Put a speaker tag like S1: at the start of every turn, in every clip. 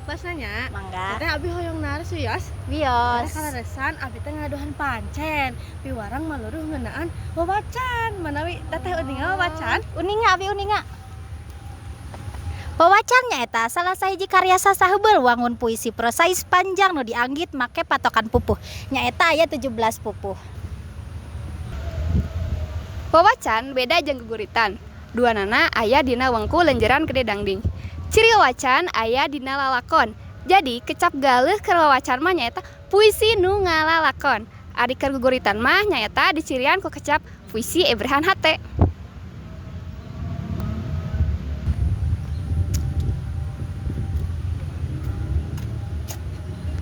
S1: Waktosna nya.
S2: Mangga.
S1: Teteh, abi hoyong naros, wios.
S2: Wios.
S1: Teteh, kaleresan abi teh ngagaduhan pancen. Piwarang maluruh ngeunaan wawacan. Manawi teteh uninga wawacan?
S2: Uninga, abi uninga. Wawacan nyaeta salah sahiji karya sastra heubeul wangun puisi prosais panjang nu dianggit make patokan pupuh. Nyaeta aya 17 pupuh.
S3: Wawacan beda jeung guguritan. Duanana aya dina wengku Lenjeran Gede Dangding. Ciri wawacan aya dina lalakon. Jadi kecap galeuh keur wawacan mah nyaeta puisi nu ngalalakon. Ari keur guguritan mah nyaeta dicirian ku kecap puisi ebrehan hate.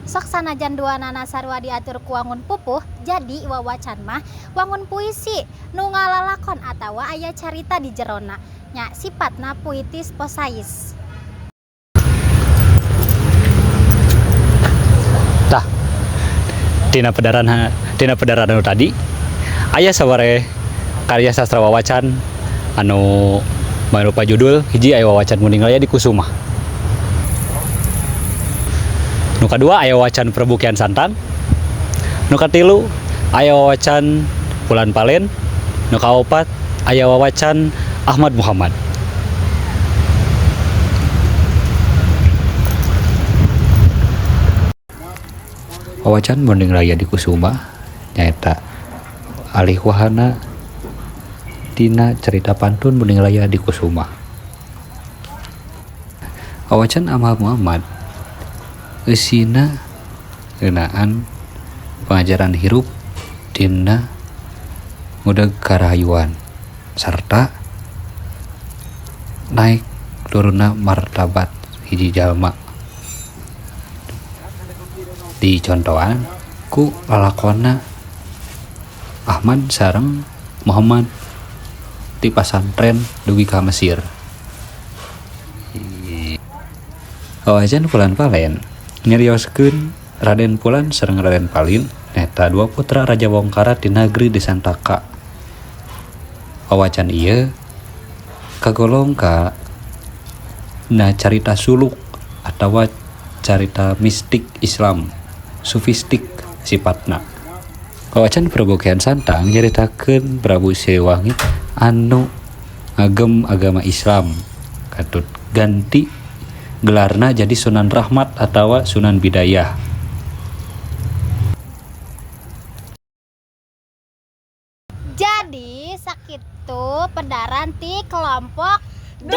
S2: Sok sanajan duanana sarua diatur ku wangun pupuh, jadi wawacan mah wangun puisi nu ngalalakon atawa aya carita di jerona. Nya sipatna puitis posais.
S4: Tah, tina pedaran anu tadi aya sabaraha karya sastra wawacan anu marupa judul. Hiji, aya Wawacan Munding Laya di Kusuma. Nu kadua, aya Wawacan Prabu Kian Santang. Nu katilu, aya Wawacan Pulan Palen. Nu kaopat, aya Wawacan Ahmad Muhammad. Wawacan Munding Laya di Kusuma nyaeta alih wahana tina cerita pantun Munding Laya di Kusuma. Wawacan Ahmad Muhammad eusina ngeunaan pengajaran hirup dina ngudeg karahayuan sarta naik turunna martabat hiji jalma, dicontohan ku lalakonna Ahmad sareng Muhammad ti pasantren dugi ka Mesir. Wawacan Pulan Palen nyarioskeun Raden Pulan sareng Raden Palin nyaeta dua putra Raja Wongkara ti nagri Desantaka. Wawacan ieu kagolong ka na carita suluk atawa carita mistik Islam, sufistik sipatna. Wawacan Prabu Kian Santang nyaritakeun Prabu Siliwangi anu ngagem agama Islam katut ganti gelarna jadi Sunan Rahmat atawa Sunan Bidayah.
S2: Jadi sakitu pedaran ti kelompok 2.